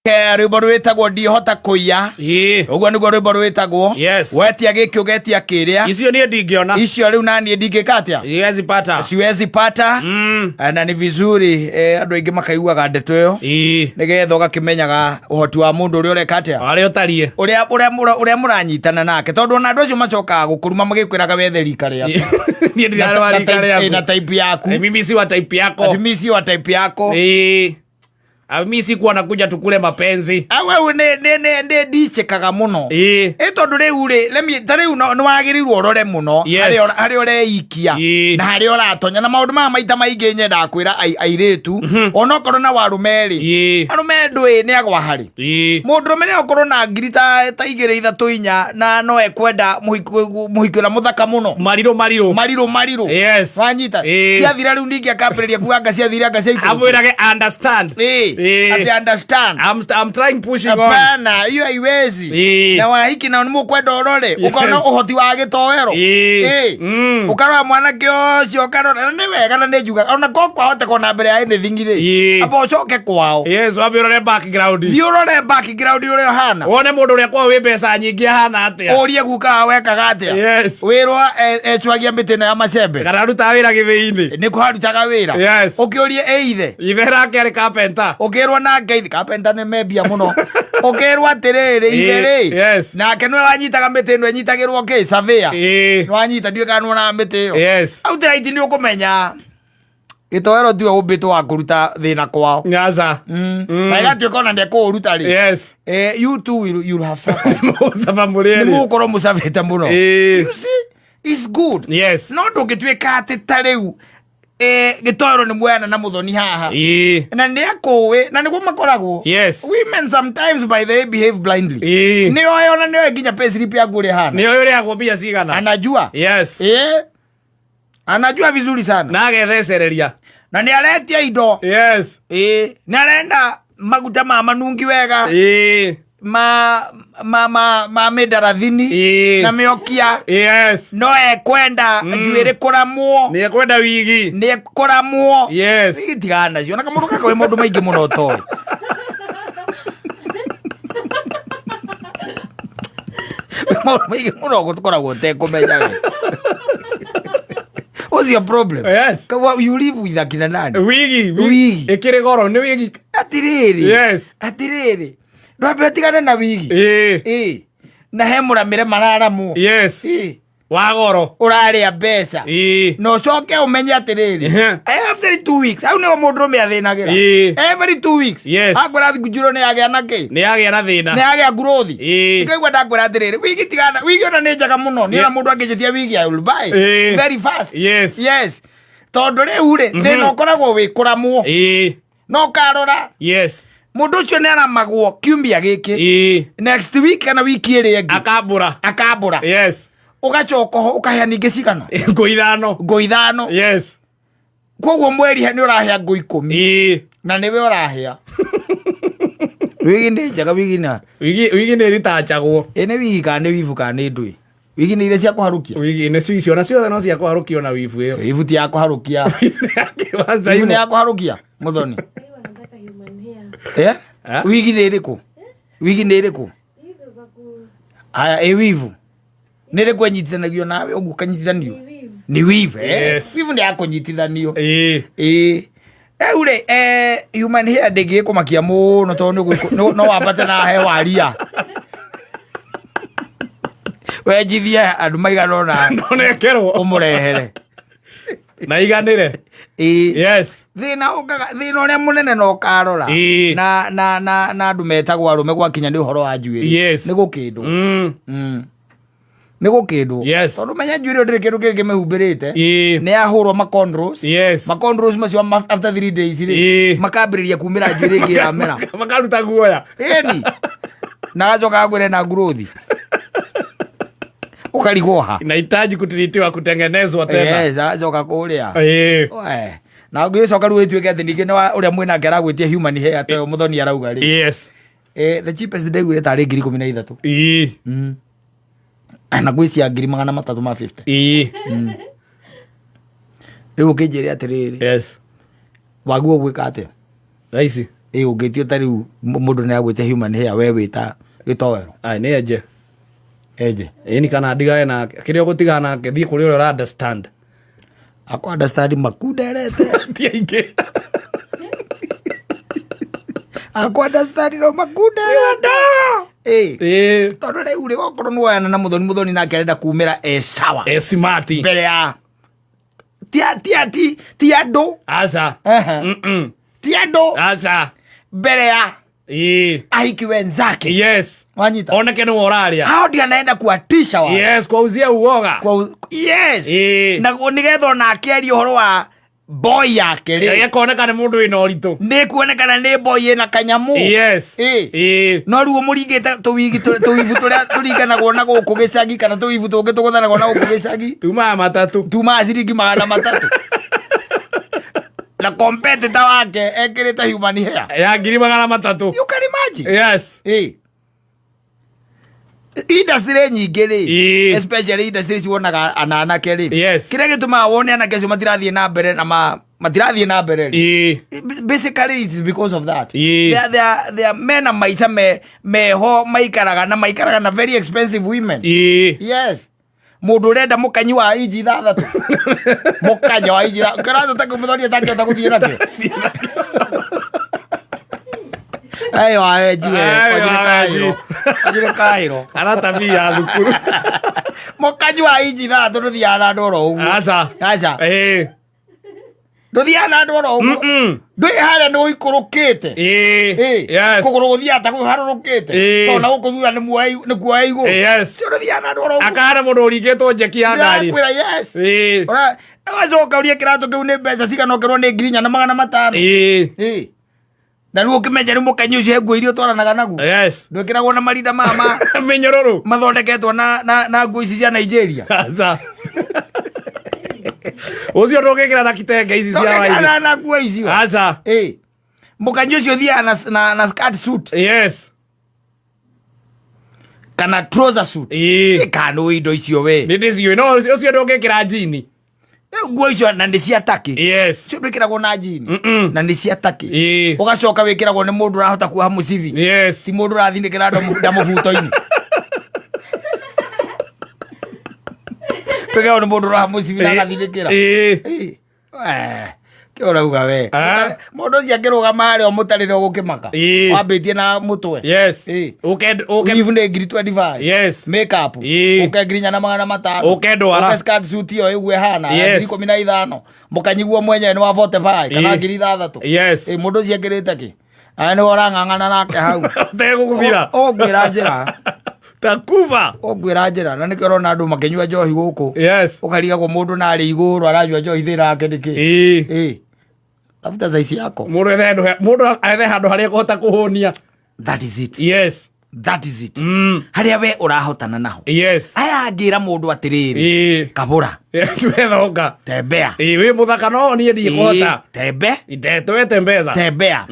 Rwĩmbo rwĩtagwo Ndihota Kũiya. Ũguo nĩguo rwĩmbo rwĩtagwo. Yes. Wetia gĩkĩ ũgetia kĩrĩa. Icio niĩ ndingĩona. Icio rĩu naniĩ ndingĩka atĩa? Siwezi pata. Siwezi pata. Na nĩ vizuri andũ aingĩ makaiguaga ndeto ĩyo nĩgetha ũgakĩmenyaga ũhoti wa mũndũ ũrĩa ũreka atĩa, Harĩa ũtariĩ. Ũrĩa mũranyitana nake, tondũ ona andũ acio macokaga gũkũruma magĩkwĩraga wethe rika rĩaku. Niĩ ndirarĩ wa rika Na rĩaku. type yaku. Mimi si wa type yako. Ati mimi si wa type yako. Ah, mi sikuwa nakuja tukule mapenzi. Au nĩ ndicĩkaga mũno. Ĩ tondũ rĩu rĩ, ta rĩu nĩ wagĩrĩirwo ũrore mũno harĩa ũreikia na harĩa ũratonya na maũndũ maya. Maita maingĩ nyendaga kwĩra airĩtu, onokorwo na warũme rĩ, arũme ndũĩ nĩ agwa harĩ mũndũrũme nĩ okorwo na ngiri ta igĩrĩ, ithatũ, inya, na no ekwenda mũhiki ũrĩa mũthaka mũno. Marirũ marirũ. Marirũ marirũ. Wanyita? Ciathira rĩu ningĩ akambĩrĩria kuga anga ciathire, anga ciaikũrũkire. Amwĩrage understand. Ati understand. I'm trying pushing on. Hapana, hiyo haiwezi. Na wahiki nao nĩ mũkwenda ũrore ũkona ũhoti wa gĩtoero. Ũkarora mwanake ũcio, ũkarora na nĩ wega, na nĩ njugaga ona ko kwahoteka ona mbere ya anything rĩ, amba ũcoke kwao. Yes, wambe ũrore background. Thiĩ ũrore background ũrĩa ũhana. Wone mũndũ ũrĩa kwao wĩ mbeca nyingĩ ahana atĩa. Ũrie guka wekaga atĩa. Wĩrwo ecwagia mĩtĩ ĩno ya macembe. Kana arutaga wĩra gĩthĩi-inĩ. Nĩ kũharutaga wĩra. Ũkĩũrie ĩ ithe. Ithe nake arĩ carpenter. Ũkĩrwo nake ithe carpenter nĩ membia mũno. Ũkĩrwo atĩrĩrĩ, ithe rĩ, nake nĩwe wanyitaga mĩtĩ ĩno ĩnyitagĩrwo kĩ surveyor. Nĩwanyita? Ndiũĩ kana nĩwonaga mĩtĩ ĩyo. Yes. Au tĩraiti nĩ ũkũmenya gĩtoero tiwe ũmbĩtwo wa kũruta thĩna kwao. Nyaza. Na ĩgatuĩka ona ndekũũruta rĩ, you too you'll have suffered. Mũcaba mũrĩ Nĩ erĩ. mũgũkorwo mũcabĩte mũno. You see, it's good. No ndũngĩtuĩka atĩ ta rĩu gĩtoero nĩ muoyana na mũthoni haha na nĩ akũĩ na nĩguo makoragwo. Women sometimes, by the way, behave blindly. Nĩ oĩ, ona nĩ oĩ nginya payslip yaku ũrĩa hana. Nĩ oĩ ũrĩhagwo mbia cigana. Anajua. Anajua vizuri sana. Na agethecereria. Na nĩ aretia indo. Nĩ arenda maguta ma manungi wega, ma mĩndarathini na mĩokia. No ekwenda njuĩrĩ kũramwo. Nĩ ekwenda wigi. Nĩ ekũramwo. Wigi tigana nacio na kamũndũ gaka wĩ maũndũ maingĩ mũno ũtoĩ. Maũndũ maingĩ mũno tũkoragwo ũtekũmenya we. What's your problem? You live with akina nani? Wigi. Wigi. Ĩkĩrĩ goro nĩ wigi. Atirĩrĩ. Atirĩrĩ, ndwambe ũtigane na wigi. Ĩ na he mũramĩre mararamwo. Wa goro. Ũrarĩa mbeca na ũcoke ũmenye atĩrĩrĩ, every 2 weeks hau nĩho mũndũrũme athĩnagĩra. Every 2 weeks akwĩra thikũ nĩ yagĩa na kĩ. Nĩ yagĩa na thĩna. Nĩ yagĩa growth. Ikaigua ndakwĩra atĩrĩrĩ, wigi tigana, wigi ona nĩ njega mũno. Nĩ ona mũndũ angĩnjĩtia wigi, I will buy very fast. Yes, tondũ rĩu rĩ, thĩna ũkoragwo wĩ kũramwo no ũkarora mũndũ ũcio nĩ aramagwo kiumia gĩkĩ, next week kana wiki ĩrĩa ĩngĩ Akambũra. Akambũra. Ũgacoka ho ũkahea ningĩ cigana? Ngũ 5. Ngũ 5. Koguo mweri he nĩ ũrahea ngũ 10. Na nĩwe ũrahea. Wigi nĩ njega, wigi na Wigi nĩ ĩritachagwo. Ĩ nĩ wigi kana nĩ wivu kana nĩ ndũĩ? Wigi nĩ iria cia kũharũkia. Wigi nĩ cio icio na ciothe no cia kũharũkio na wibu ĩyo. Wivu ti ya kũharũkia. Kĩwanza Wivu nĩ imwe. ya kũharũkia mũthoni. Wewe wanataka human hair. Eh? Eh? Wigi nĩ ĩrĩkũ? Wigi nĩ ĩrĩkũ? Hizo za ku Haya, ĩ wivu nĩ ĩrĩkũ ĩnyitithanagio nawe ũguo ũkanyitithanio? Ni weave. Nĩ wivu, eh? Wivu nĩ ya kũnyitithanio. Ĩĩ, rĩu rĩ, human hair ndĩngĩkũmakia mũno tondũ no wambate na he waria wenjithie andũ maigana ũna. No nekerwo. Ũmũrehere. Na iganĩre. Thĩna ũkaga, thĩna ũrĩa mũnene na ũkarora na andũ metagwo arũme gwakinya nĩ ũhoro wa njuĩrĩ nĩ gũkĩndwo. Nĩ gũkĩndwo. Tondũ menya njuĩrĩ ĩyo ndĩrĩ kĩndũ kĩngĩ mĩhumbĩrĩte. Nĩ yahũrwo macornrows. Macornrows macio after 3 days rĩ, makambĩrĩria kumĩra njuĩrĩ ĩngĩ ĩramera. Makaruta guoya. Ĩni na gacoka gakwĩre na growth ũkarigwo ha. Inahitaji kutiritiwa, kutengenezwa tena. Yes, agacoka kũrĩa. We, na ũngĩgĩcoka rĩu ĩtuĩke atĩ ningĩ nĩ ũrĩa mwĩnake aragwĩtia human hair ta ũyũ mũthoni arauga rĩ, the cheapest ndaiguire tarĩ 13,000. Na gwĩ cia 350,000. Rĩu ũkĩnjĩre atĩrĩrĩ, waguo gwĩka atĩa? Thaa ici. Ĩ ũngĩtio ta rĩu mũndũ nĩ agwĩte human hair, we wĩta gĩtoero. Ai, nĩ enje. Enje. Ĩni kana ndigane nake, kĩrĩa ũgũtigana nake, thiĩ kũrĩ ũrĩa ũra understand. Akwa understand makunderete. Ti aingĩ. Akwa understand no makunderete. Ĩ. Ĩĩ. Tondũ rĩu rĩ, okorwo nĩ woyana na mũthoni, mũthoni nake arenda kumĩra e sawa. E smart. Mbere ya ti ti ti ti andũ. Aca. Ehe. Ti andũ. Aca. Mbere ya Ĩĩ. ahiki wenzake. Yes. Wanyita. Oneke nĩwe ũraria. Hao ndio anaenda kuwatisha watu. Yes, kwauzia uoga. Kwa, yes. Ĩĩ. Na nigetha onake arie ũhoro wa boy yake rĩ. Ĩkoneka nĩ mũndũ wĩna ũritũ. Nĩ kuonekana nĩ boy ĩna kanyamũ. Yes. Ĩĩ. Ĩĩ. No rĩu mũringĩte tũwigi tũwibu tũrĩa tũringanagwo na gũkũ gĩcagi kana tũwibu tũngĩ tũgũthanagwo na gũkũ gĩcagi. Tumaga matatũ. Tumaga ciringi 300. Na competitor wake ekĩrĩte human hair. Ya ngiri 300. You can imagine. Yes. Ĩĩ. Industry nyingĩ rĩ, Ĩĩ. especially industry cionaga anake rĩ, Yes. kĩrĩa gĩtũmaga wone anake acio matirathiĩ na mbere na matirathiĩ na mbere rĩ, Ĩĩ. basically it is because of that. Ĩĩ. They are mena maica meho maikaraga na maikaraga na very expensive women. Ĩĩ. Yes. Mũndũ ũrenda mũkanyi wa inji 6 mũkanya wa inji kĩratũ ta kĩmũthoria atangĩhota gũthiĩ nakĩo. Ayo aenji we, Ayo kwanjire aenji. Kairo. Kwanjire Kairo. Kana tabia ya thukuru. Mũkanyi wa inji 6 ndũthiaga na andũ oro ũguo. Aca. Aca. Ĩĩ. Ndũthiaga na andũ oro ũguo. Ndwĩ harĩa nĩ ũikũrũkĩte. Ĩĩ. Ĩĩ. Yes. Kũgũrũ gũthiaga ta kũharũrũkĩte. Ĩĩ. Tondũ na gũkũ thutha nĩ kuoya igũrũ. Yes. Ũcio ndũthiaga na andũ oro ũguo. Akahana mũndũ ũringĩtwo njeki ya ngari. Ndĩrakwĩra yes. Ĩĩ. Ora, ũgacoka ũrie kĩratũ kĩu nĩ mbeca cigana ũkerwo nĩ 4500. Ĩĩ. Ĩĩ. Na rĩu ũkĩmenye rĩu mũkanyi ũcio he nguo iria ũtwaranaga naguo. Yes. Ndwĩkĩragwo na marinda mama Mĩnyororo. mathondeketwo na nguo ici cia Nigeria. Aca. Ũcio ndũngĩkĩra na kitenge ici cia Ndũngĩkĩra waini. na nguo icio. Aca. Ĩĩ. Mũkanyi ũcio ũthiaga na skirt suit. Yes. Kana trouser suit. Ĩĩ. Ĩ, kana nĩ indo icio we. Nĩ ndĩciũĩ no ũcio ndũngĩkĩra njini. Rĩu nguo icio na nĩ cia takĩ. Yes. Icio ndwĩkĩragwo na njini. Na nĩ cia takĩ. Ĩĩ. Ũgacoka wĩkĩragwo nĩ mũndũ ũrahota kuoha mũcibi. Yes. Ti mũndũ ũrathindĩkĩra nda mũbuto-inĩ. Wĩkĩragwo nĩ mũndũ ũroha mũcibi na agathindĩkĩra. Ĩĩ. Ĩĩ. Kĩ ũrauga we. Ah. Mũndũ ũcio akĩrũgama harĩa ũmũtarĩre ũgũkĩmaka. Ĩĩ. Wambĩtie na mũtwe. Yes. Ĩĩ. Ũke ũke Weave nĩ 25,000. Yes. Makeup. Ĩĩ. Ũke 4500. Ũke ndwara. Ũke skirt suit ĩyo ĩguo ĩhana. Yes. 15,000. Mũkanyiguo mwenyewe nĩ wa 45 kana Ĩĩ. 6,000. Yes. Ĩĩ, mũndũ ũcio ekĩrĩte kĩ? Aya nĩwe ũrang'ang'ana nake hau. Ũtegũkũbira. Ũngwĩra njĩra. Takuba. Ũngwĩra njĩra. Na nĩkĩo ũrona andũ makĩnyua njohi gũkũ. Yes. Ũkarigagwo mũndũ na arĩ igũrũ aranyua njohi thĩna wake nĩkĩ? Ĩĩ. Ĩĩ. Tafuta size yako. Mũndũ ethe handũ mũndũ ethe handũ harĩa ekũhota kũhũnia. That is it. Yes. That is it. Harĩa we ũrahotana naho. Yes. Aya angĩra mũndũ atĩrĩrĩ. Ĩĩ. Kabũra. Yes, wethonga. Tembea. Ĩĩ, wĩ mũthaka no niĩ ndikũhota. Ĩĩ, tembe. Ndetwete mbeca. Tembea.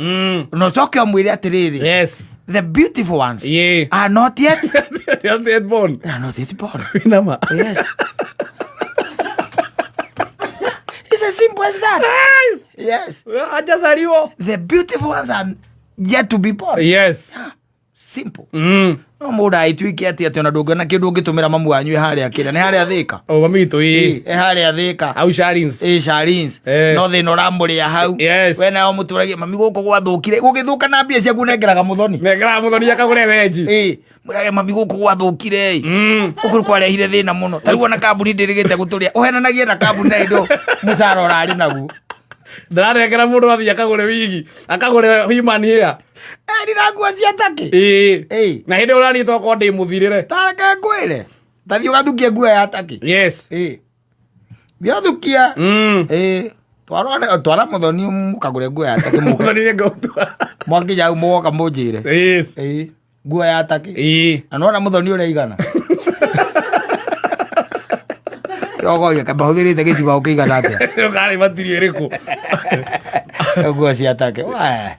Na ũcoke ũmwĩre atĩrĩrĩ. Yes. The beautiful ones Ĩĩ. are not yet. Not yet born. They are not yet born. Wĩna ma. Yes. It's as simple as that. Yes. Yes. Hajazaliwa. The beautiful ones are yet to be born. Yes. Simple. No mũndũ agĩtuĩke atĩ atĩ ona ndũngĩona kĩndũ ũngĩtũmĩra mamu wanyu ĩ harĩa kĩrĩa nĩ harĩa Thĩka. O mami witũ ĩĩ. Ĩ harĩa Thĩka. Hau Sharins. Ĩ Sharins. Eh. No thĩna ũramũrĩa hau. Yes. We nayo mũtũragia mami gũkũ gwathũkire. Gũgĩthũka na mbia ciaku nengeraga mũthoni. Nengeraga mũthoni akagũre wenji. Ĩ. Mwĩrage mami gũkũ gwathũkire ĩ. Gũkũ kwarehire thĩna mũno. Ta rĩu ona kambuni ndĩrĩgĩte gũtũrĩa. Ũhenanagie na kambuni na indo mũcara ũrarĩ naguo. Ndĩranengera mũndũ athiĩ akagũre wigi, akagũre human hair. Erira nguo cia takĩ. Ĩĩ. Ĩĩ. Na hĩndĩ ũraniĩ tokorwo ndĩ mũthirĩre. Ta reke ngwĩre. Ta thiĩ ũgathukie nguo ya takĩ. Yes. Ĩĩ. Thiĩ ũthukie. Ĩĩ. Twara mũthoni mũkagũre nguo ya takĩ mũke. Mũthoni nĩ ngũtua. Mwakinya hau mũgoka mũnjĩre. Yes. Ĩĩ. Nguo ya takĩ. Ĩĩ. Na nĩwona mũthoni ũrĩa aigana. Kĩrogoria kamba hũthĩrĩte gĩcigo kĩigana atĩa. Ũkarĩ matirio ĩrĩkũ. Nguo cia takĩ. Wee.